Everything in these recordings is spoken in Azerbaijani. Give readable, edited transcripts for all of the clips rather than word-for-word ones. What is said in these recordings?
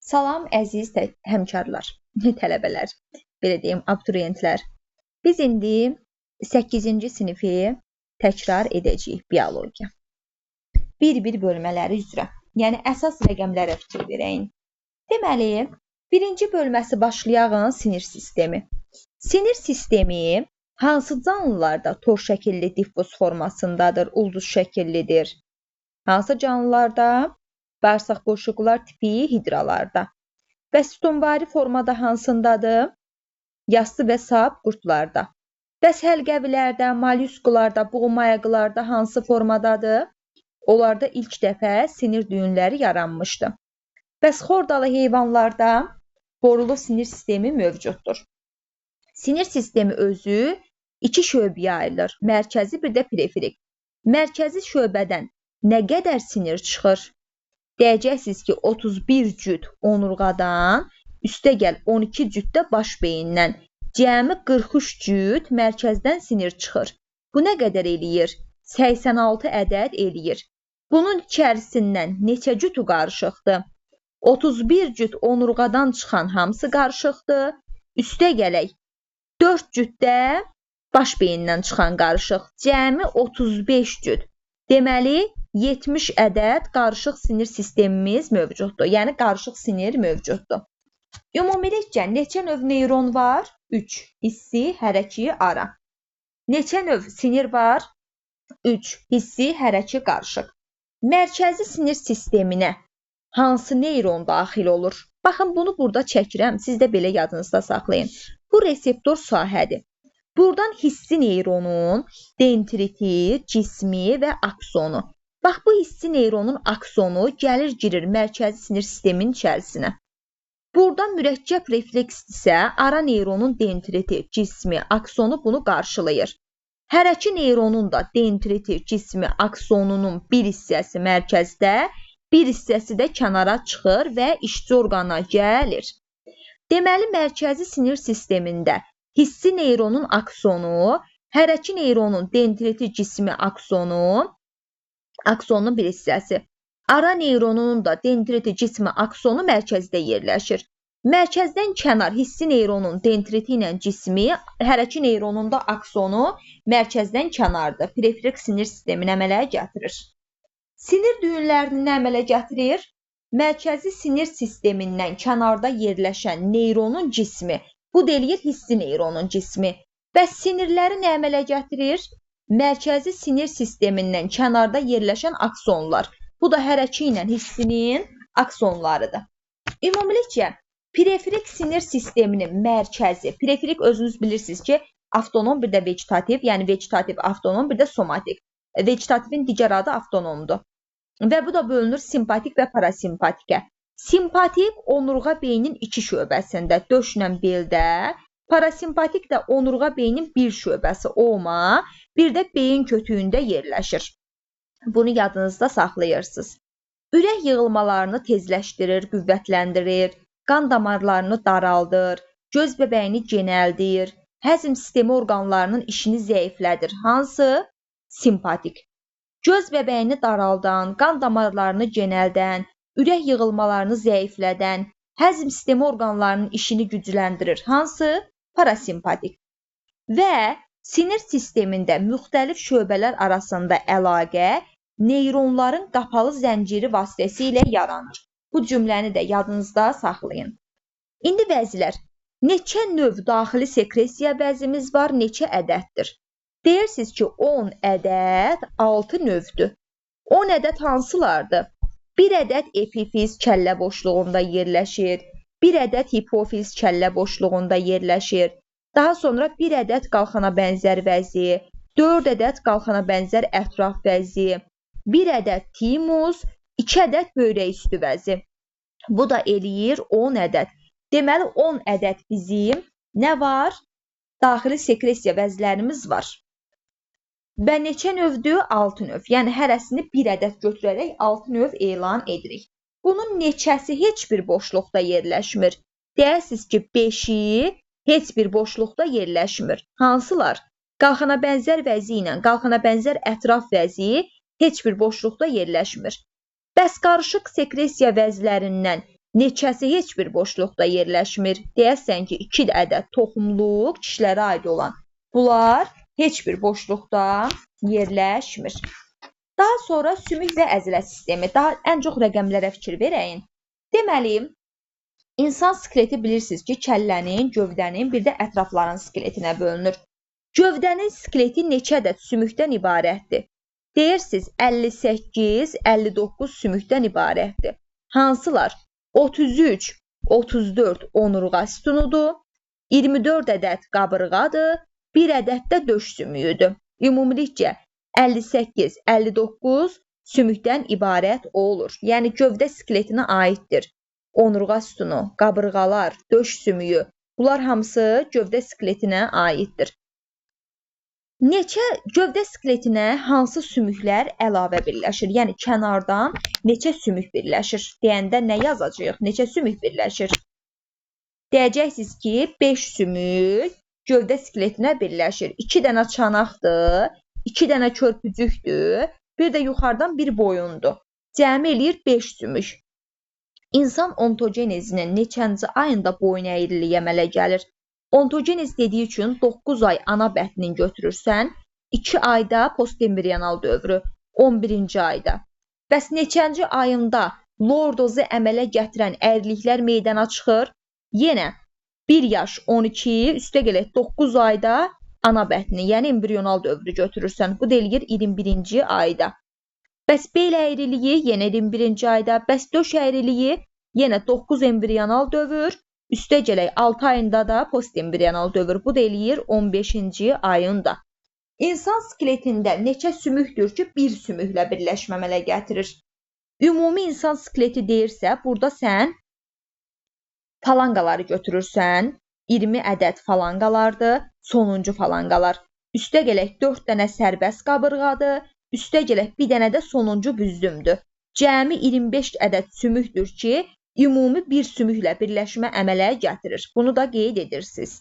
Salam əziz həmkarlar, tələbələr, belə deyim, abituriyentlər. Biz indi 8-ci sinifi təkrar edəcəyik biologiya. Bir-bir bölmələri üzrə. Yəni əsas rəqəmlərə fikir verəyin. Deməli, birinci bölməsi başlayağın sinir sistemi. Sinir sistemi hansı canlılarda tor şəkilli diffuz formasındadır, ulduz şəkillidir? Hansı canlılarda? Bağırsaq qoşuqlar tipi hidralarda. Bəs sütunvari formada hansındadır? Yassı və sap qurdlarda. Bəs həlqəvilərdə, mollyusklarda, buğumayaqlarda hansı formadadır? Onlarda ilk dəfə sinir düyünləri yaranmışdı. Bəs xordalı heyvanlarda borulu sinir sistemi mövcuddur. Sinir sistemi özü iki şöbəyə ayrılır. Mərkəzi, bir də periferik. Mərkəzi şöbədən nə qədər sinir çıxır? Deyəcəksiniz ki, 31 cüt onurğadan, üstəgəl 12 cüt də baş beyindən. Cəmi 43 cüt mərkəzdən sinir çıxır. Bu nə qədər eləyir? 86 ədəd eləyir. Bunun içərisindən neçə cütü qarışıqdır? 31 cüt onurğadan çıxan hamısı qarışıqdır. Üstəgələk 4 cüt də baş beyindən çıxan qarışıq. Cəmi 35 cüt. Deməli, 70 ədəd qarışıq sinir sistemimiz mövcuddur. Yəni, qarışıq sinir mövcuddur. Ümumilikcə, neçə növ neyron var? 3. Hissi, hərəki, ara. Neçə növ sinir var? 3. Hissi, hərəki, qarışıq. Mərkəzi sinir sisteminə hansı neyron daxil olur? Baxın, bunu burada çəkirəm. Siz də belə yadınızda saxlayın. Bu reseptor sahədir. Buradan hissi neyronun dendriti, cismi və aksonu. Bax, bu hissi neyronun aksonu gəlir, girir mərkəzi sinir sisteminin içərisinə. Burada mürəkkəb refleks isə ara neyronun dendriti, cismi, aksonu bunu qarşılayır. Hərəki neyronun da dendriti, cismi, aksonunun bir hissəsi mərkəzdə, bir hissəsi də kənara çıxır və işçi orqana gəlir. Deməli, mərkəzi sinir sistemində hissi neyronun aksonu, hərəki neyronun dendriti, cismi, aksonu, aksonun bir hissəsi. Ara neyronunun da dendriti, cismi, aksonu mərkəzdə yerləşir. Mərkəzdən kənar hissi neyronun dendriti ilə cismi, hərəki neyronun da aksonu mərkəzdən kənardır. Periferik sinir sistemini əmələ gətirir. Sinir düyünlərini nə əmələ gətirir? Mərkəzi sinir sistemindən kənarda yerləşən neyronun cismi. Bu da eləyir hissi neyronun cismi. Bəs sinirləri nə əmələ gətirir? Mərkəzi sinir sistemindən kənarda yerləşən aksonlar. Bu da hərəki ilə hissinin aksonlarıdır. Ümumilikcə, periferik sinir sisteminin mərkəzi, periferik özünüz bilirsiniz ki, avtonom bir də vegetativ, yəni vegetativ avtonom bir də somatik. Vegetativin digər adı avtonomdur. Və bu da bölünür simpatik və parasimpatikə. Simpatik onurğa beynin iki şöbəsində, döşlə beldə, parasimpatik də onurğa beynin bir şöbəsi oma, bir də beyin kötüyündə yerləşir. Bunu yadınızda saxlayırsınız. Ürək yığılmalarını tezləşdirir, qüvvətləndirir, qan damarlarını daraldır, göz bəbəyini genəldir, həzm sistemi orqanlarının işini zəiflədir. Hansı? Simpatik. Göz bəbəyini daraldan, qan damarlarını genəldən, ürək yığılmalarını zəiflədən, həzm sistemi orqanlarının işini gücləndirir. Hansı? Parasimpatik. Və sinir sistemində müxtəlif şöbələr arasında əlaqə neyronların qapalı zənciri vasitəsilə yaranır. Bu cümləni də yadınızda saxlayın. İndi vəzlər. Neçə növ daxili sekresiya vəzimiz var, neçə ədəddir? Deyirsiniz ki, 10 ədəd 6 növdür. 10 ədəd hansılardır? Bir ədəd epifiz kəllə boşluğunda yerləşir. Bir ədəd hipofiz kəllə boşluğunda yerləşir. Daha sonra bir ədəd qalxana bənzər vəzi, 4 ədəd qalxana bənzər ətraf vəzi, bir ədəd timus, 2 ədəd böyrək üstü vəzi. Bu da eləyir 10 ədəd. Deməli, 10 ədəd bizim nə var? Daxili sekresiya vəzlərimiz var. Və neçə növdür? 6 növ. Yəni, hərəsini bir ədəd götürərək 6 növ elan edirik. Bunun neçəsi heç bir boşluqda yerləşmir? Deyəsiniz ki, 5-i heç bir boşluqda yerləşmir. Hansılar? Qalxana bənzər vəzi ilə qalxana bənzər ətraf vəzi heç bir boşluqda yerləşmir. Bəs qarışıq sekresiya vəzlərindən Neçəsi heç bir boşluqda yerləşmir? Deyəsən ki, 2 ədəd toxumluq kişilərə aid olan. Bunlar heç bir boşluqda yerləşmir. Daha sonra sümük və əzələ sistemi. Daha ən çox rəqəmlərə fikir verəyin. Deməli, insan skeleti bilirsiniz ki, kəllənin, gövdənin, bir də ətrafların skeletinə bölünür. Gövdənin skeleti neçə ədəd sümükdən ibarətdir? Deyirsiniz 58, 59 sümükdən ibarətdir. Hansılar? 33, 34 onurğa sütunudur, 24 ədəd qabırğadır, 1 ədəd də döş sümüyüdür. Ümumilikcə 58, 59 sümükdən ibarət olur. Yəni gövdə skeletinə aiddir. Onurğa sütunu, qabırğalar, döş sümüyü, bunlar hamısı gövdə skeletinə aiddir. Neçə gövdə skeletinə hansı sümüklər əlavə birləşir? Yəni kənardan neçə sümük birləşir? Deyəndə nə yazacağıq? Neçə sümük birləşir? Deyəcəksiniz ki, 5 sümük gövdə skeletinə birləşir. 2 dənə çanaqdır, 2 dənə körpücükdür, bir də yuxarıdan bir boyundur. Cəmi eləyir 5 sümük. İnsan ontogenezinin neçənci ayında boyun əyriliyi əmələ gəlir? Ontogenez dediyi üçün 9 ay ana bətnin götürürsən, 2 ayda postembrional dövrü, 11-ci ayda. Bəs neçənci ayında lordozu əmələ gətirən əyriliklər meydana çıxır? Yenə 1 yaş 12, üstə gələk 9 ayda ana bətni, yəni embrional dövrü götürürsən. Bu da eləyir 21-ci ayda. Bəs bel əyriliyi yenə 21-ci ayda, bəs döş əyriliyi yenə 9 embrional dövr, üstə gələk 6 ayında da postembrional dövr. Bu da eləyir 15-ci ayında. İnsan skeletində neçə sümükdür ki, bir sümüklə birləşmə əmələ gətirir? Ümumi insan skeleti deyirsə, burada sən falanqaları götürürsən. 20 ədəd falanqalardır, sonuncu falanqalar. Üstə gələk 4 dənə sərbəst qabırğadır, üstə gələk bir dənə də sonuncu büzlümdür. Cəmi 25 ədəd sümükdür ki, ümumi bir sümüklə birləşmə əmələ gətirir. Bunu da qeyd edirsiniz.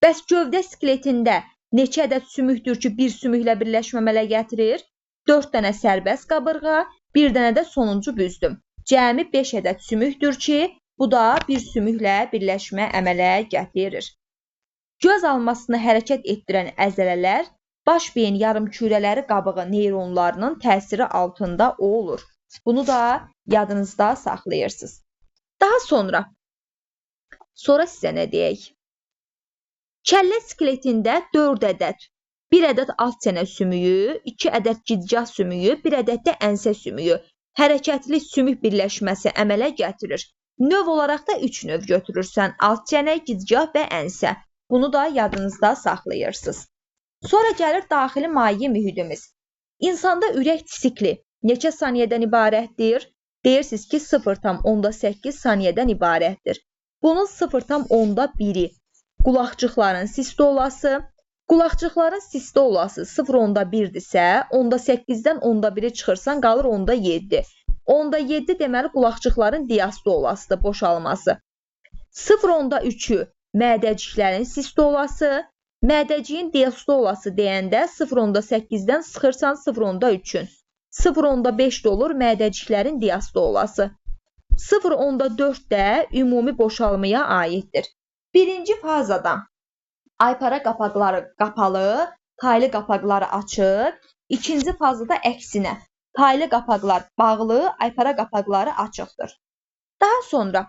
Bəs gövdə skeletində neçə ədəd sümükdür ki, bir sümüklə birləşmə əmələ gətirir? 4 dənə sərbəst qabırğa, bir dənə də sonuncu büzlüm. Cəmi 5 ədəd sümükdür ki, bu da bir sümüklə birləşmə əmələ gətirir. Göz almasını hərəkət etdirən əzələlər baş beyin yarımkürələri qabığı neyronlarının təsiri altında olur. Bunu da yadınızda saxlayırsınız. Daha sonra, sizə nə deyək? Kəllə skeletində 4 ədəd, 1 ədəd alt çənə sümüyü, 2 ədəd gicgah sümüyü, 1 ədəd də ənsə sümüyü hərəkətli sümük birləşməsi əmələ gətirir. Növ olaraq da 3 növ götürürsən: alt çənə, gicgah və ənsə. Bunu da yadınızda saxlayırsınız. Sonra gəlir daxili maye mühitimiz. İnsanda ürək sikli neçə saniyədən ibarətdir? Deyirsiniz ki, 0,8 saniyədən ibarətdir. Bunun 0,1-i qulaqcıqların sistolası. Qulaqcıqların sistolası 0,1-dirsə, 0,8-dən 0,1-i çıxırsan, qalır 0,7. 0,7 deməli qulaqcıqların diastolasıdır, boşalması. 0,3-ü mədəciklərin sistolası. Mədəciyin diastolası deyəndə 0,8-dən sıxırsan 0,3-ün. 0,5 də olur mədəciklərin diastolası. 0,4 də ümumi boşalmaya aiddir. Birinci fazada aypara qapaqları qapalı, taylı qapaqları açıq. İkinci fazada əksinə, taylı qapaqlar bağlı, aypara qapaqları açıqdır. Daha sonra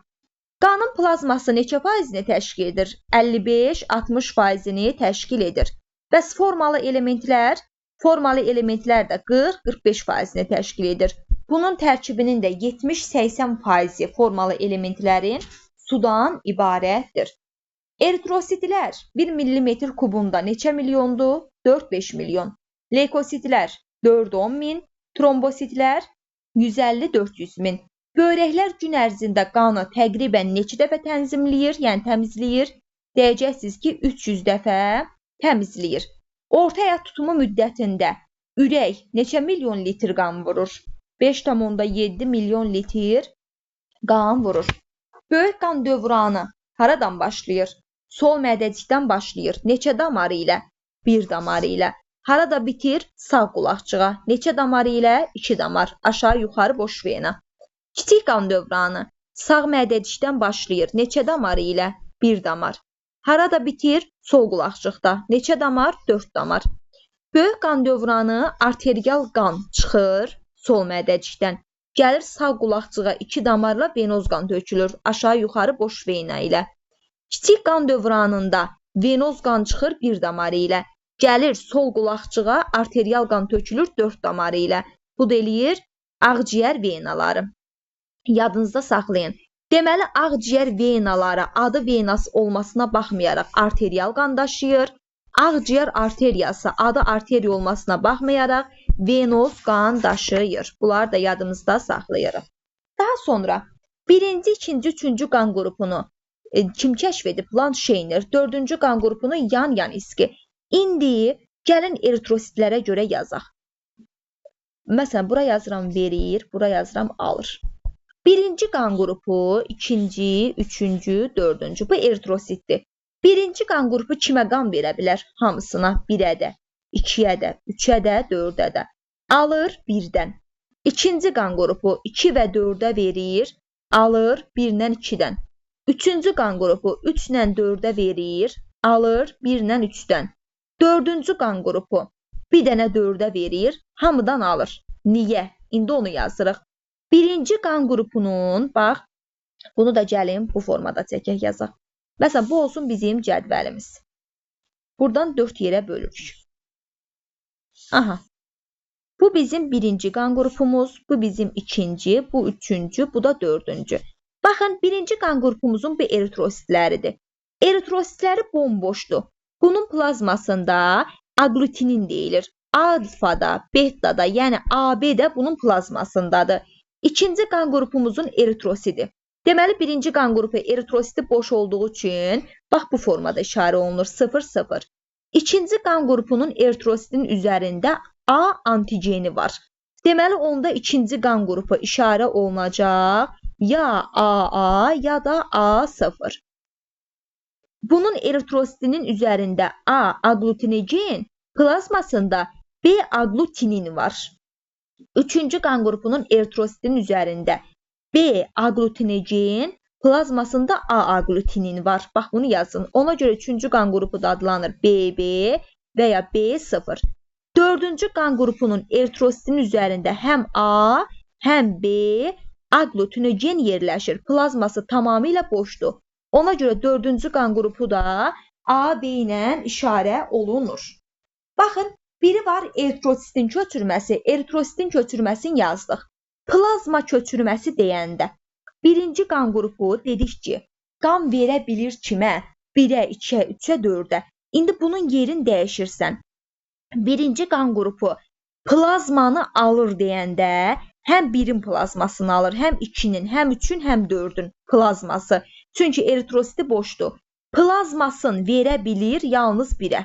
qanın plazması neçə faizini təşkil edir? 55-60 faizini təşkil edir. Bəs formalı elementlər? Formalı elementlər də 40-45 faizini təşkil edir. Bunun tərkibinin də 70-80 faizi formalı elementlərin sudan ibarətdir. Eritrositlər 1 millimetr kubunda neçə milyondur? 4-5 milyon. Leykositlər 4-10 min, trombositlər 150-400 min. Böyrəklər gün ərzində qanı təqribən neçə dəfə tənzimləyir, yəni təmizləyir? Deyəcəksiniz ki, 300 dəfə təmizləyir. Orta həyat tutumu müddətində ürək neçə milyon litr qan vurur? 5,7 milyon litr qan vurur. Böyük qan dövranı haradan başlayır? Sol mədəcikdən başlayır. Neçə damarı ilə? Bir damarı ilə. Harada bitir? Sağ qulaqcığa. Neçə damarı ilə? 2 damar. Aşağı yuxarı boş vena. Kiçik qan dövranı Sağ mədəcikdən başlayır. Neçə damarı ilə? 1 damar. Harada bitir? Sol qulaqcıqda. Neçə damar? 4 damar. Böyük qan dövranı arterial qan çıxır sol mədəcikdən. Gəlir sağ qulaqcığa 2 damarla venoz qan tökülür. Aşağı-yuxarı boş vena ilə. Kiçik qan dövranında venoz qan çıxır 1 damarı ilə. Gəlir sol qulaqcığa arterial qan tökülür 4 damarı ilə. Bu da eləyir ağciyər venaları. Yadınızda saxlayın. Deməli, ağciyər venaları adı venası olmasına baxmayaraq arterial qan daşıyır. Ağciyər arteriyası adı arteriya olmasına baxmayaraq venoz qan daşıyır. Bunları da yadımızda saxlayırıq. Daha sonra birinci, ikinci, üçüncü qan qrupunu kim kəşf edib? Landsteiner. Dördüncü qan qrupunu Yan Yaniski. İndi gəlin eritrositlərə görə yazaq. Məsələn, bura yazıram verir, bura yazıram alır. Birinci qan qrupu, ikinci, üçüncü, dördüncü. Bu eritrositdir. Birinci qan qrupu kimə qan verə bilər? Hamısına. 1-ə də, 2-yə də, 3-ə də, 4-ə də. Alır 1-dən. İkinci qan qrupu 2 və 4-ə verir, alır 1-dən 2-dən. Üçüncü qan qrupu 3-lə 4-ə verir, alır 1-lə 3-dən. Dördüncü qan qrupu bir dənə 4-ə verir, hamıdan alır. Niyə? İndi onu yazırıq. Birinci qan qrupunun, bax, bunu da gəlin bu formada çəkək, yazaq. Məsələn, bu olsun bizim cədvəlimiz. Buradan 4 yerə bölürük. Aha. Bu bizim birinci qan qrupumuz, bu bizim ikinci, bu üçüncü, bu da dördüncü. Baxın, birinci qan qrupumuzun bu eritrositləridir. Eritrositləri bomboşdur. Bunun plazmasında aglutinin deyilir. Alfada, betada, yəni AB də bunun plazmasındadır. İkinci qan qrupumuzun eritrosidi. Deməli, birinci qan qrupu eritrositi boş olduğu üçün, bax bu formada işarə olunur, 0-0. İkinci qan qrupunun eritrositinin üzərində A antigeni var. Deməli, onda ikinci qan qrupu işarə olunacaq ya AA ya da A0. Bunun eritrositinin üzərində A aglutinogen, plazmasında B aglutinin var. Üçüncü qan qrupunun eritrositinin üzərində B aglutinogen, plazmasında A aglutinin var. Bax, bunu yazın. Ona görə üçüncü qan qrupu da adlanır BB və ya B0. Dördüncü qan qrupunun eritrositinin üzərində həm A, həm B aglutinogen yerləşir. Plazması tamamilə boşdur. Ona görə dördüncü qan qrupu da A, B ilə işarə olunur. Baxın, biri var eritrositin köçürməsi. Eritrositin köçürməsini yazdıq. Plazma köçürməsi deyəndə birinci qan qrupu dedik ki, qan verə bilir kimə? 1-ə, 2-ə, 3-ə, 4-ə. İndi bunun yerini dəyişirsən. Birinci qan qrupu plazmanı alır deyəndə həm 1-in plazmasını alır, həm 2-nin, həm 3-ün, həm 4-ün plazması. Çünki eritrositi boşdur. Plazmasını verə bilir yalnız 1-ə.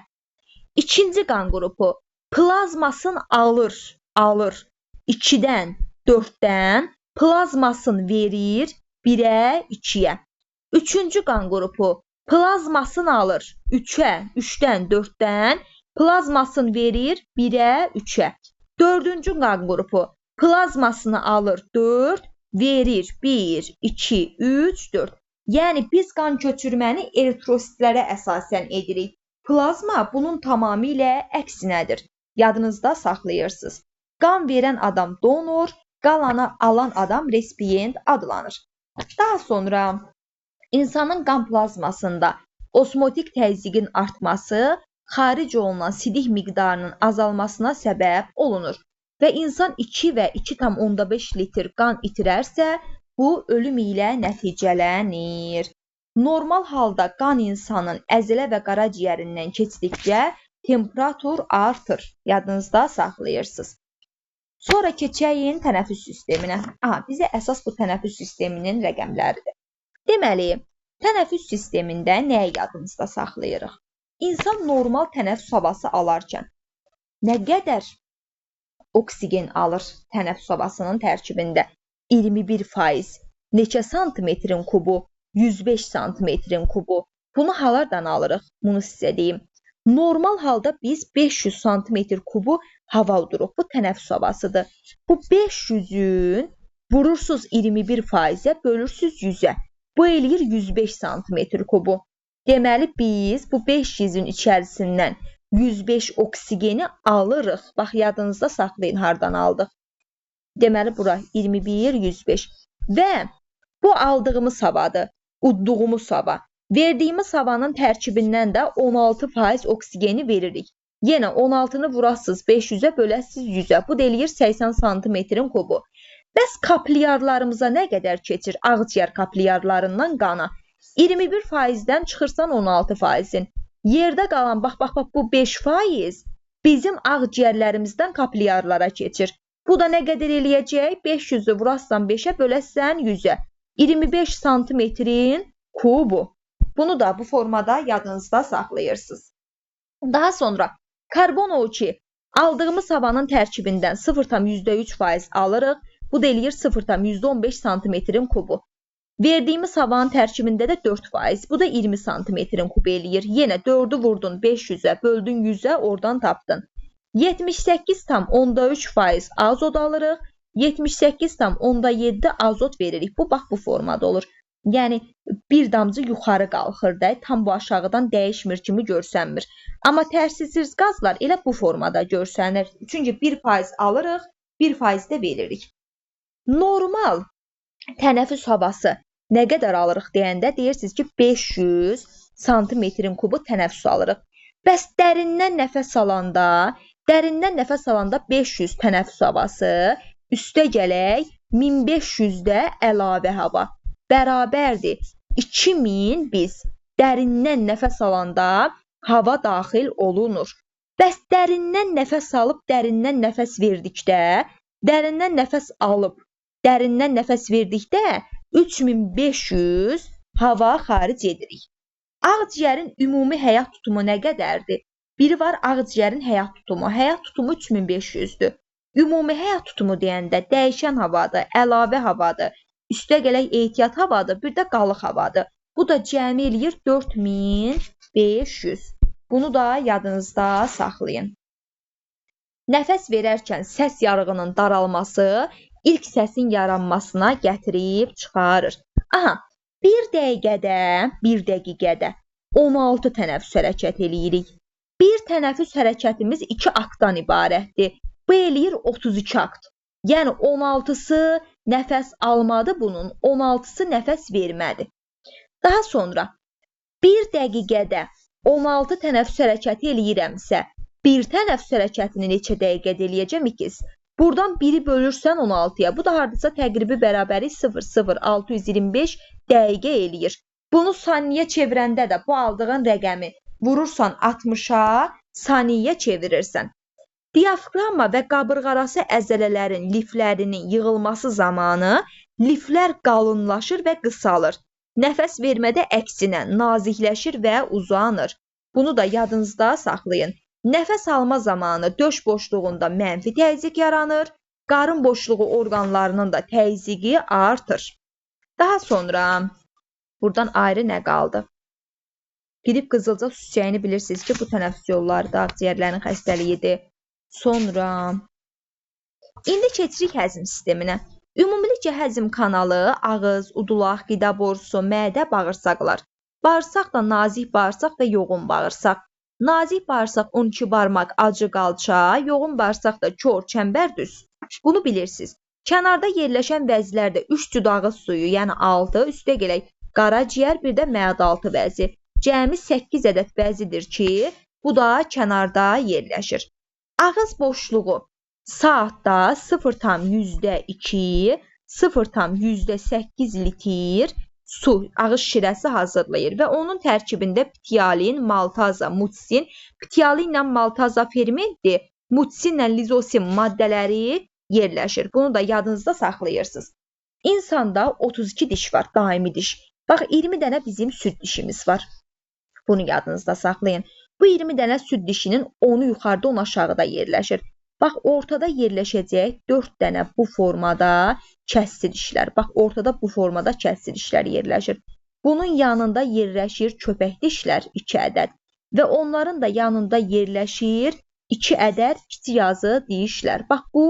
İkinci qan qrupu plazmasını alır, alır. 2-dən, 4-dən plazmasını verir 1-ə, 2-yə. Üçüncü qan qrupu plazmasını alır 3-ə, 3-dən, 4-dən plazmasını verir 1-ə, 3-ə. Dördüncü qan qrupu plazmasını alır 4, verir 1, 2, 3, 4. Yəni biz qan köçürməni eritrositlərə əsasən edirik. Plazma bunun tamamilə əksinədir. Yadınızda saxlayırsınız. Qan verən adam donor, qalanı alan adam resipient adlanır. Daha sonra insanın qan plazmasında osmotik təzyiqin artması xaric olunan sidik miqdarının azalmasına səbəb olunur və insan 2 və 2,5 litr qan itirərsə, bu ölüm ilə nəticələnir. Normal halda qan insanın əzələ və qaraciyərindən keçdikcə temperatur artır. Yadınızda saxlayırsınız. Sonra keçəyin tənəffüs sisteminə. Aha, bizə əsas bu tənəffüs sisteminin rəqəmləridir. Deməli, tənəffüs sistemində nəyi yadımızda saxlayırıq? İnsan normal tənəffüs havası alarkən nə qədər oksigen alır tənəffüs havasının tərkibində? 21%. Neçə santimetrin kubu? 105 santimetrin kubu. Bunu halardan alırıq? Bunu sizə deyim. Normal halda biz 500 santimetr kubu hava uduruq. Bu tənəffüs havasıdır. Bu 500-ün Vurursunuz 21%-ə, bölürsünüz 100-ə. Bu eləyir 105 santimetr kubu. Deməli, biz bu 500-ün içərisindən 105 oksigeni alırıq. Bax, yadınızda saxlayın, hardan aldıq. Deməli, bura 21, 105. Və bu aldığımız havadır, udduğumuz hava. Verdiyimiz havanın tərkibindən də 16% oksigeni veririk. Yenə 16-nı vurasınız 500-ə, böləsiniz 100-ə. Bu da eləyir 80 santimetrin kubu. Bəs kaplyarlarımıza nə qədər keçir? Ağciyər kaplyarlarından qana. 21%-dən çıxırsan 16%-in. Yerdə qalan, bax, bax, bax, bu 5% bizim ağciyərlərimizdən kaplyarlara keçir. Bu da nə qədər eləyəcək? 500-ü vurassan 5-ə, böləsən 100-ə. 25 santimetrin kubu. Bunu da bu formada yadınızda saxlayırsınız. Daha sonra karbon O2 aldığımız havanın tərkibindən 0,3% alırıq. Bu da eləyir 0,15 santimetrin kubu. Verdiyimiz havanın tərkibində də 4%. Bu da 20 santimetrin kubu eləyir. Yenə 4-ü vurdun 500-ə, böldün 100-ə, oradan tapdın. 78,3% azot alırıq. 78,7 azot veririk. Bu, bax, bu formada olur. Yəni, bir damcı yuxarı qalxır da, tam bu aşağıdan dəyişmir kimi görsənmir. Amma təsirsiz qazlar elə bu formada görsənir. Çünki 1% alırıq, 1% də veririk. Normal tənəffüs havası nə qədər alırıq deyəndə deyirsiniz ki, 500 santimetrin kubu tənəffüs alırıq. Bəs dərindən nəfəs alanda, dərindən nəfəs alanda 500 tənəffüs havası, üstə gələk 1500-də əlavə hava bərabərdir 2000 biz dərindən nəfəs alanda hava daxil olunur. Bəs dərindən nəfəs alıb, dərindən nəfəs verdikdə, dərindən nəfəs alıb, dərindən nəfəs verdikdə 3500 hava xaric edirik. Ağciyərin ümumi həyat tutumu nə qədərdir? Biri var ağciyərin həyat tutumu. Həyat tutumu 3500-dür. Ümumi həyat tutumu deyəndə dəyişən havadır, əlavə havadır, üstə gələk ehtiyat havadır, bir də qalıq havadır. Bu da cəmi eləyir 4500. Bunu da yadınızda saxlayın. Nəfəs verərkən səs yarığının daralması ilk səsin yaranmasına gətirib çıxarır. Aha, bir dəqiqədə 16 tənəffüs hərəkət eləyirik. Bir tənəffüs hərəkətimiz 2 aktdan ibarətdir. Bu eləyir 32 akt. Yəni 16-sı nəfəs almadı bunun, 16-sı nəfəs vermədi. Daha sonra bir dəqiqədə 16 tənəffüs hərəkəti eləyirəmsə, bir tənəffüs hərəkətini neçə dəqiqədə eləyəcəm? 2. Buradan 1-i bölürsən 16-ya. Bu da hardasa təqribi bərabəri 0,0625 dəqiqə eləyir. Bunu saniyə çevirəndə də bu aldığın rəqəmi vurursan 60-a, saniyyə çevirirsən. Diafraqma və qabırğarası əzələlərin liflərinin yığılması zamanı liflər qalınlaşır və qısalır. Nəfəs vermədə əksinə nazikləşir və uzanır. Bunu da yadınızda saxlayın. Nəfəs alma zamanı döş boşluğunda mənfi təzyiq yaranır, qarın boşluğu orqanlarının da təzyiqi artır. Daha sonra buradan ayrı nə qaldı? Qrip qızılca su çiçəyini bilirsiniz ki, bu tənəffüs yolları da ağciyərlərin xəstəliyidir. Sonra indi keçirik həzm sisteminə. Ümumilikcə həzm kanalı ağız, udulaq, qida borusu, mədə, bağırsaqlar. Bağırsaq da nazik bağırsaq və yoğun bağırsaq. Nazik bağırsaq 12 barmaq, acı qalça, yoğun bağırsaq da kor, çəmbər, düz. Bunu bilirsiniz. Kənarda yerləşən vəzlər də 3 cüd ağız suyu, yəni 6, üstə gələk qaraciyər, bir də mədə-altı vəzi. Cəmi 8 ədəd vəzidir ki, bu da kənarda yerləşir. Ağız boşluğu saatda 0,2, 0,8 litr su, ağız şirəsi hazırlayır və onun tərkibində ptialin, maltaza, mutsin, ptialinlə maltaza fermentdir, mutsinlə lizosin maddələri yerləşir. Bunu da yadınızda saxlayırsınız. İnsanda 32 diş var, daimi diş. Bax, 20 dənə bizim süd dişimiz var. Bunu yadınızda saxlayın. Bu 20 dənə süd dişinin 10-u yuxarıda, 10 aşağıda yerləşir. Bax, ortada yerləşəcək 4 dənə bu formada kəsdi dişlər. Bax, ortada bu formada kəsdi dişlər yerləşir. Bunun yanında yerləşir köpək dişlər 2 ədəd və onların da yanında yerləşir 2 ədəd kiçik yazı dişlər. Bax, bu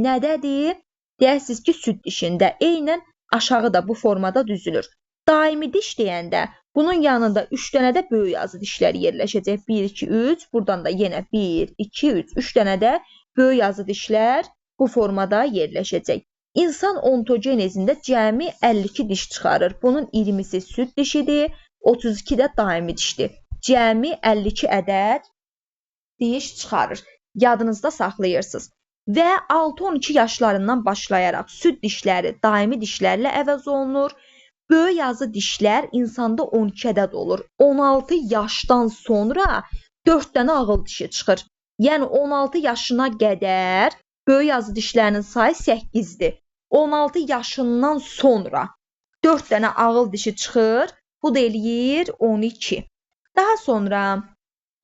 nədədir? Deyəsiniz ki, süd dişində. Eynən aşağı da bu formada düzülür. Daimi diş deyəndə bunun yanında 3 dənə də böyük azı dişlər yerləşəcək. 1, 2, 3. Buradan da yenə 1, 2, 3. 3 dənə də böyük azı dişlər bu formada yerləşəcək. İnsan ontogenezində cəmi 52 diş çıxarır. Bunun 20-si süd dişidir, 32 də daimi dişdir. Cəmi 52 ədəd diş çıxarır. Yadınızda saxlayırsınız. Və 6-12 yaşlarından başlayaraq süd dişləri daimi dişlərlə əvəz olunur. Böyük azı dişlər insanda 12 ədəd olur. 16 yaşdan sonra 4 dənə ağıl dişi çıxır. Yəni 16 yaşına qədər böyük azı dişlərinin sayı 8-dir. 16 yaşından sonra 4 dənə ağıl dişi çıxır. Bu da eləyir 12. Daha sonra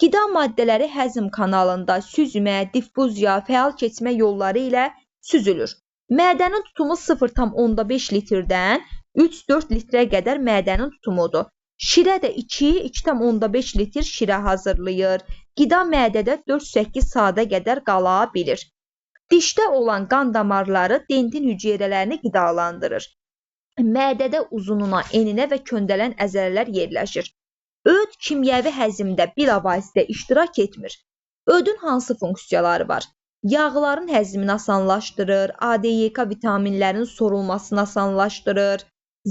qida maddələri həzm kanalında süzmə, diffuziya, fəal keçmə yolları ilə süzülür. Mədənin tutumu 0,5 litrdən 3-4 litrə qədər mədənin tutumudur. Şirə də 2-2,5 litr şirə hazırlayır. Qida mədədə 4-8 saata qədər qala bilir. Dişdə olan qan damarları dentin hüceyrələrini qidalandırır. Mədədə uzununa, eninə və köndələn əzələlər yerləşir. Öd kimyəvi həzmdə bilavasitə iştirak etmir. Ödün hansı funksiyaları var? Yağların həzmini asanlaşdırır, A, D, E, K vitaminlərin sorulmasını asanlaşdırır,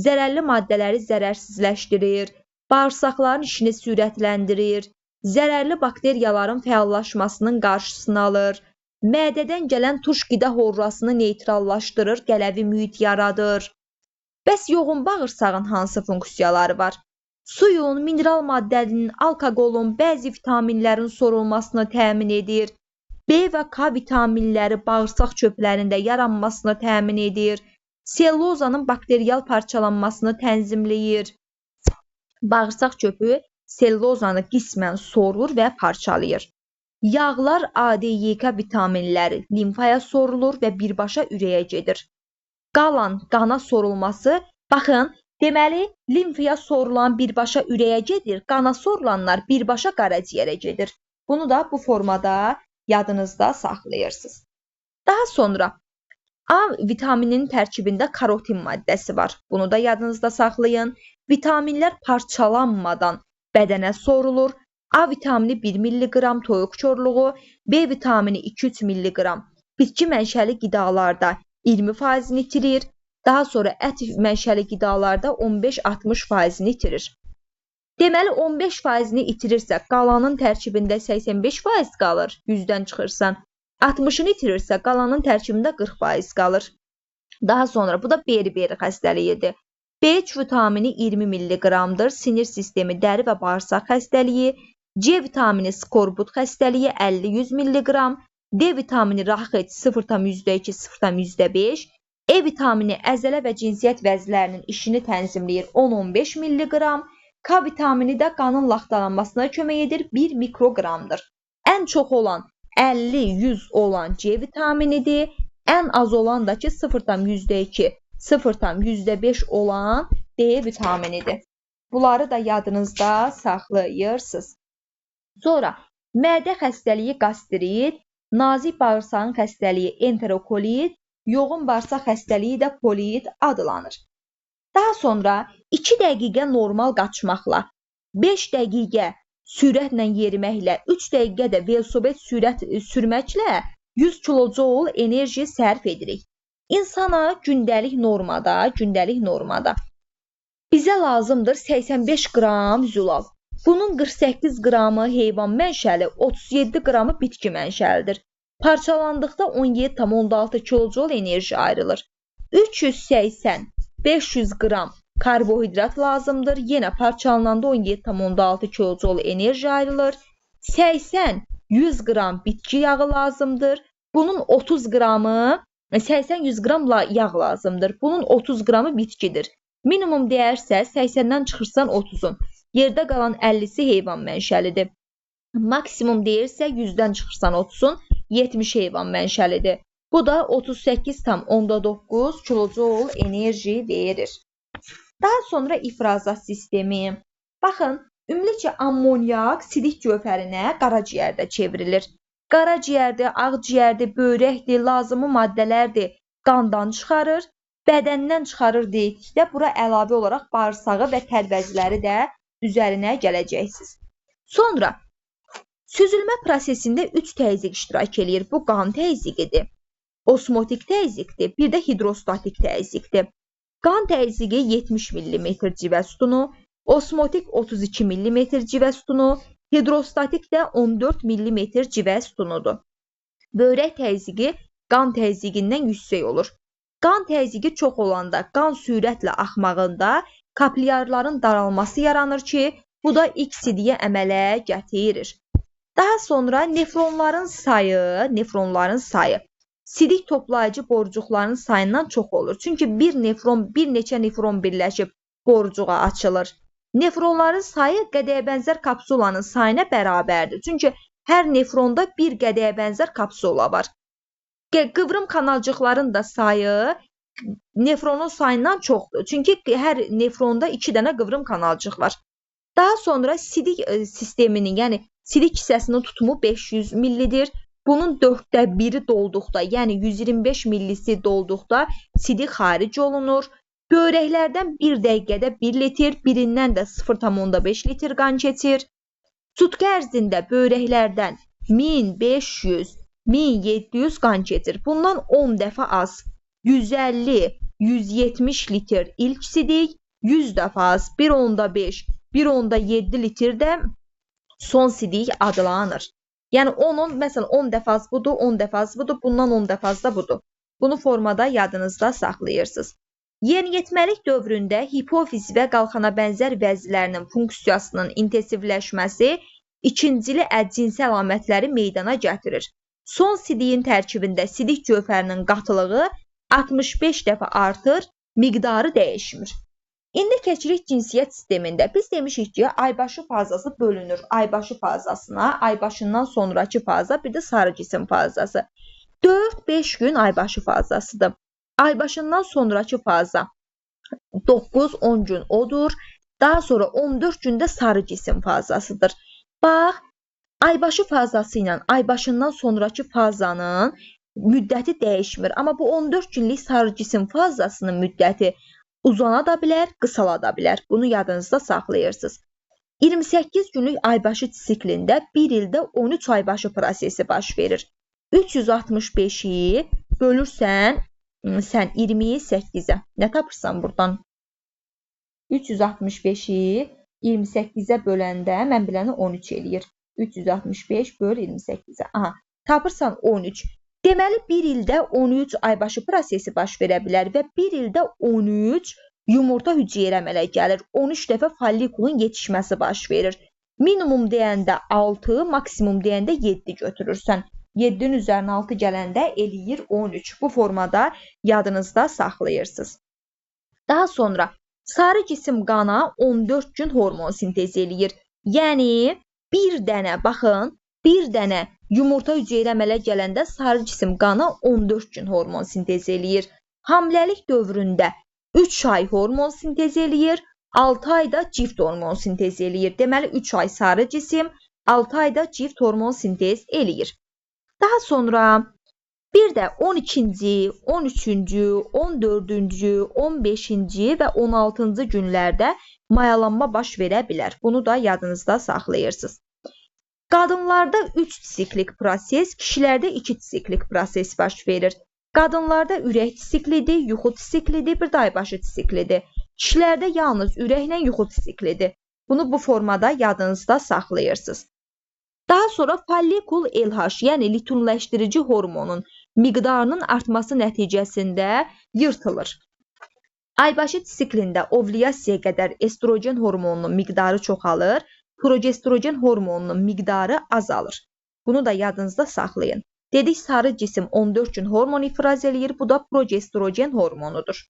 zərərli maddələri zərərsizləşdirir, bağırsaqların işini sürətləndirir, zərərli bakteriyaların fəallaşmasının qarşısını alır, mədədən gələn turş qida horrasını neytrallaşdırır, qələvi mühit yaradır. Bəs yoğun bağırsağın hansı funksiyaları var? Suyun, mineral maddənin, alkoqolun, bəzi vitaminlərin sorulmasını təmin edir. B və K vitaminləri bağırsaq çöplərində yaranmasını təmin edir. Sellulozanın bakteriyal parçalanmasını tənzimləyir. Bağırsaq çöpü sellulozanı qismən sorur və parçalayır. Yağlar, A, D, E, K vitaminləri limfaya sorulur və birbaşa ürəyə gedir. Qalan qana sorulması, baxın, deməli, limfaya sorulan birbaşa ürəyə gedir, qana sorulanlar birbaşa qaraciyərə gedir. Bunu da bu formada yadınızda saxlayırsınız. Daha sonra A vitamininin tərkibində karotin maddəsi var. Bunu da yadınızda saxlayın. Vitaminlər parçalanmadan bədənə sorulur. A vitamini 1 milliqram toyuq korluğu, B vitamini 2-3 milliqram bitki mənşəli qidalarda 20%-ni itirir. Daha sonra ət mənşəli qidalarda 15-60%-ni itirir. Deməli 15%-ni itirirsə, qalanın tərkibində 85% qalır, 100-dən çıxırsan. 60-ını itirirsə, qalanın tərkibində 40% qalır. Daha sonra bu da beriberi xəstəliyidir. B3 vitamini 20 milliqramdır, sinir sistemi, dəri və bağırsaq xəstəliyi. C vitamini skorbut xəstəliyi 50-100 milliqram. D vitamini raxit 0,2 0,5. E vitamini əzələ və cinsiyyət vəzlərinin işini tənzimləyir 10-15 milliqram. K vitamini də qanın laxtalanmasına kömək edir 1 mikroqramdır. Ən çox olan 50-100 olan C vitaminidir. Ən az olan da ki 0,2 0,5 olan D vitaminidir. Bunları da yadınızda saxlayırsınız. Sonra mədə xəstəliyi qastrit, nazik bağırsağın xəstəliyi enterokolit, yoğun bağırsaq xəstəliyi də kolit adlanır. Daha sonra 2 dəqiqə normal qaçmaqla, 5 dəqiqə sürətlə yeriməklə, 3 dəqiqə də velosiped sürət sürməklə 100 kilojoule enerji sərf edirik. İnsana gündəlik normada bizə lazımdır 85 qram zülal. Bunun 48 qramı heyvan mənşəli, 37 qramı bitki mənşəlidir. Parçalandıqda 17,6 kilojoule enerji ayrılır. 380-500 qram karbohidrat lazımdır. Yenə parçalananda 17,6 kilojoule enerji ayrılır. 80-100 qram bitki yağı lazımdır. Bunun 30 qramı 80-100 qram yağ lazımdır. Bunun 30 qramı bitkidir. Minimum deyərsə 80-dən çıxırsan 30-un. Yerdə qalan 50-si heyvan mənşəlidir. Maksimum deyirsə 100-dən çıxırsan 30-un, 70 heyvan mənşəlidir. Bu da 38,9 kilojoule enerji verir. Daha sonra ifrazat sistemi. Baxın, ümumiyyətcə ammonyak sidik gövhərinə qaraciyərdə çevrilir. Qaraciyərdir, ağciyərdir, böyrəkdir, lazımı maddələrdir. qandan çıxarır, bədəndən çıxarır dedikdə bura əlavə olaraq bağırsağı və tərvəzləri də üzərinə gələcəksiniz. Sonra süzülmə prosesində 3 təzyiq iştirak eləyir. Bu qan təzyiqidir, osmotik təzyiqdir, bir də hidrostatik təzyiqdir. Qan təzyiqi 70 mm civə sütunu, osmotik 32 mm civə sütunu, hidrostatik də 14 mm civə sütunudur. Böyrək təzyiqi qan təzyiqindən yüksək olur. Qan təzyiqi çox olanda, qan sürətlə axmağında kapillyarların daralması yaranır ki, bu da ilk sidiyi əmələ gətirir. Daha sonra nefronların sayı sidik toplayıcı borucuqların sayından çox olur. Çünki bir nefron, bir neçə nefron birləşib borucuğa açılır. Nefronların sayı qədəyə bənzər kapsulanın sayına bərabərdir. Çünki hər nefronda bir qədəyə bənzər kapsula var. Qıvrım kanalcıqların da sayı nefronun sayından çoxdur. Çünki hər nefronda 2 dənə qıvrım kanalcıq var. Daha sonra sidik sisteminin, yəni sidik kisəsinin tutumu 500 millidir. Bunun 4də 1-i dolduqda, yəni 125 millisi dolduqda sidik xaric olunur. Böyrəklərdən 1 dəqiqədə 1 litr, birindən də 0,5 litr qan keçir. Sutka ərzində böyrəklərdən 1500-1700 qan keçir. Bundan 10 dəfə az 150-170 litr ilk sidik, 100 dəfə az 1,5, 1,7 litr də son sidik adlanır. Yəni onun, məsələn, 10 dəfə az budur, 10 dəfə az budur, bundan 10 dəfə az da budur. Bunu formada yadınızda saxlayırsınız. Yeniyetməlik dövründə hipofiz və qalxana bənzər vəzlərinin funksiyasının intensivləşməsi ikincili cinsi əlamətləri meydana gətirir. Son sidiyin tərkibində sidik cövhərinin qatılığı 65 dəfə artır, miqdarı dəyişmir. İndi keçirik cinsiyyət sistemində. Biz demişik ki, aybaşı fazası bölünür. Aybaşı fazasına, aybaşından sonrakı faza, bir də sarı cisim fazası. 4-5 gün aybaşı fazasıdır. Aybaşından sonrakı faza 9-10 gün odur. Daha sonra 14 gündə sarı cisim fazasıdır. Bax, aybaşı fazası ilə aybaşından sonrakı fazanın müddəti dəyişmir. Amma bu 14 günlük sarı cisim fazasının müddəti uzana da bilər, qısala da bilər. Bunu yadınızda saxlayırsınız. 28 günlük aybaşı siklində bir ildə 13 aybaşı prosesi baş verir. 365-i bölürsən sən 28-ə. Nə tapırsan buradan? 365-i 28-ə böləndə mən biləni 13 eləyir. 365 böl 28-ə. Aha, tapırsan 13. Deməli, bir ildə 13 aybaşı prosesi baş verə bilər və bir ildə 13 yumurta hüceyrə əmələ gəlir. 13 dəfə follikulun yetişməsi baş verir. Minimum deyəndə 6, maksimum deyəndə 7 götürürsən. 7-nin üzərinə 6 gələndə eləyir 13. Bu formada yadınızda saxlayırsınız. Daha sonra sarı cisim qana 14 gün hormon sintezi eləyir. Yəni, bir dənə, baxın, bir dənə yumurta hüceyrə əmələ gələndə sarı cisim qana 14 gün hormon sintezi eləyir. Hamiləlik dövründə 3 ay hormon sintezi eləyir, 6 ayda cift hormon sintezi eləyir. Deməli, 3 ay sarı cisim, 6 ayda cift hormon sintez eləyir. Daha sonra bir də 12-ci, 13-cü, 14-cü, 15-ci və 16-cı günlərdə mayalanma baş verə bilər. Bunu da yadınızda saxlayırsınız. Qadınlarda 3 siklik proses, kişilərdə 2 siklik proses baş verir. Qadınlarda ürək siklidir, yuxu siklidir, bir də aybaşı siklidir. Kişilərdə yalnız ürəklə yuxu siklidir. Bunu bu formada yadınızda saxlayırsınız. Daha sonra follikul LH, yəni lütunləşdirici hormonun miqdarının artması nəticəsində yırtılır. Aybaşı siklində ovulyasiyaya qədər estrogen hormonunun miqdarı çoxalır, progestrogen hormonunun miqdarı azalır. Bunu da yadınızda saxlayın. Dedik, sarı cisim 14 gün hormon ifraz eləyir, bu da progestrogen hormonudur.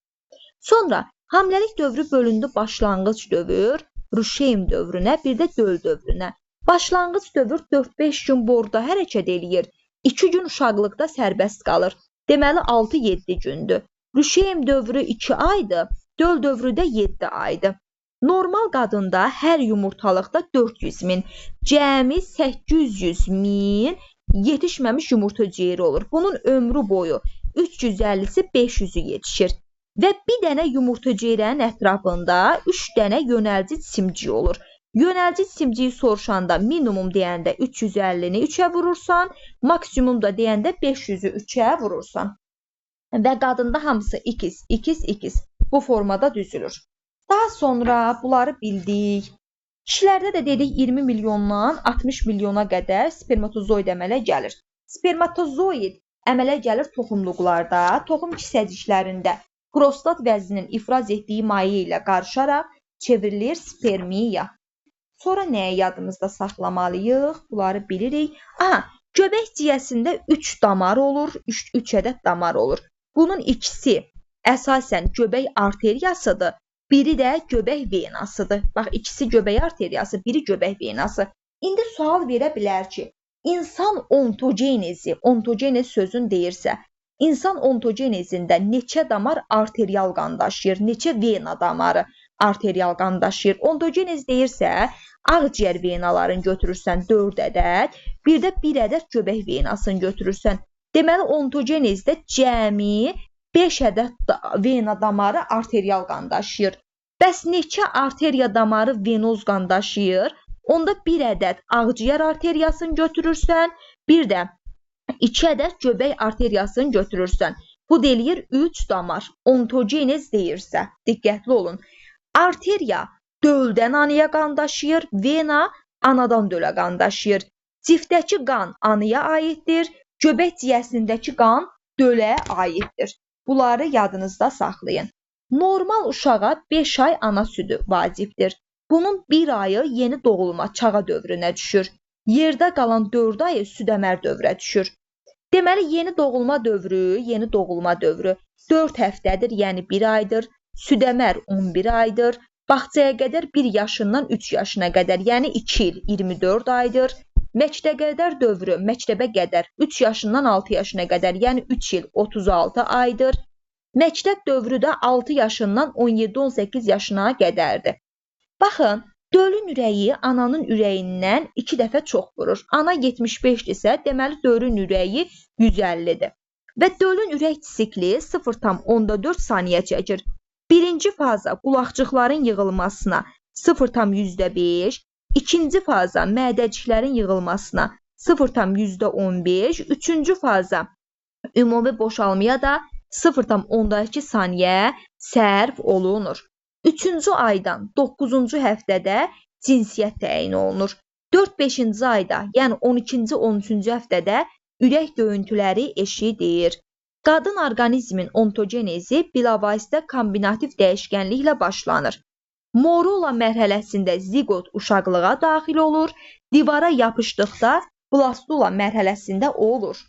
Sonra hamiləlik dövrü bölündü başlanğıc dövr, rüşeym dövrünə, bir də döl dövrünə. Başlanğıc dövr 4-5 gün borda hərəkət eləyir, 2 gün uşaqlıqda sərbəst qalır. Deməli, 6-7 gündür. Rüşeym dövrü 2 aydır, döl dövrü də 7 aydır. Normal qadında hər yumurtalıqda 400 min, cəmi 800 min yetişməmiş yumurta hüceyrə olur. Bunun ömrü boyu 350-si 500-ü yetişir. Və bir dənə yumurta hüceyrənin ətrafında 3 dənə yönəlci cisimcik olur. Yönəlci cisimciyi soruşanda minimum deyəndə 350-ni 3-ə vurursan, maksimum da deyəndə 500-ü 3-ə vurursan. Və qadında hamısı ikiz, ikiz, ikiz bu formada düzülür. Daha sonra bunları bildik. Kişilərdə də dedik 20 milyondan 60 milyona qədər spermatozoid əmələ gəlir. Spermatozoid əmələ gəlir toxumluqlarda, toxum kisəciklərində prostat vəzinin ifraz etdiyi maye ilə qarışaraq çevrilir spermiya. Sonra nəyi yadımızda saxlamalıyıq? Bunları bilirik. Aha, göbək ciyəsində 3 damar olur, 3 ədəd damar olur. Bunun ikisi əsasən göbək arteriyasıdır, biri də göbək venasıdır. Bax, ikisi göbək arteriyası, biri göbək venası. İndi sual verə bilər ki, insan ontogenezi, ontogenez sözünü deyirsə, İnsan ontogenezində neçə damar arterial qan daşıyır, neçə vena damarı arterial qan daşıyır? Ontogenez deyirsə, ağciyər venalarını götürürsən 4 ədəd, bir də 1 ədəd göbək venasını götürürsən. Deməli, ontogenezdə cəmi 5 ədəd vena damarı arterial qan daşıyır. Bəs neçə arteriya damarı venoz qan daşıyır? Onda 1 ədəd ağciyər arteriyasını götürürsən, bir də 2 ədəd göbək arteriyasını götürürsən. Bu da eləyir 3 damar. Ontogenez deyirsə, diqqətli olun. Arteriya döldən anaya qan daşıyır, vena anadan dölə qan daşıyır. Cifdəki qan anaya aiddir, göbək ciyəsindəki qan dölə aiddir. Bunları yadınızda saxlayın. Normal uşağa 5 ay ana südü vacibdir. Bunun 1 ayı yeni doğulma çağa dövrünə düşür. Yerdə qalan 4 ayı südəmər dövrə düşür. Deməli, yeni doğulma dövrü 4 həftədir, yəni 1 aydır. Südəmər 11 aydır. Bağçaya qədər 1 yaşından 3 yaşına qədər, yəni 2 il 24 aydır. Məktəbə dövrü, məktəbə qədər 3 yaşından 6 yaşına qədər, yəni 3 il 36 aydır. Məktəb dövrü də 6 yaşından 17-18 yaşına qədərdir. Baxın, dölün ürəyi ananın ürəyindən 2 dəfə çox vurur. Ana 75-dirsə, deməli dölün ürəyi 150-dir. Və dölün ürək sikli 0,4 saniyə çəkir. Birinci faza qulaqcıqların yığılmasına 0,5, ikinci faza mədəciklərin yığılmasına 0,15, üçüncü faza ümumi boşalmaya da 0,2 saniyə sərf olunur. 3-cü aydan 9-cu həftədə cinsiyyət təyin olunur. 4-5-ci ayda, yəni 12-ci, 13-cü həftədə ürək döyüntüləri eşidilir. Qadın orqanizmin ontogenezi bilavasitə kombinativ dəyişkənliklə başlanır. Morula mərhələsində ziqot uşaqlığa daxil olur, divara yapışdıqda blastula mərhələsində olur.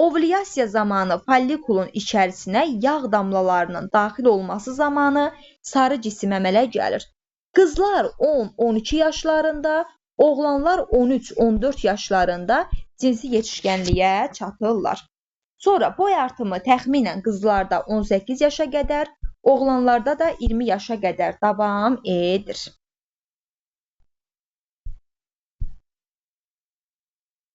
Ovulyasiya zamanı follikulun içərisinə yağ damlalarının daxil olması zamanı sarı cisim əmələ gəlir. Qızlar 10-12 yaşlarında, oğlanlar 13-14 yaşlarında cinsi yetişkənliyə çatırlar. Sonra boy artımı təxminən qızlarda 18 yaşa qədər, oğlanlarda da 20 yaşa qədər davam edir.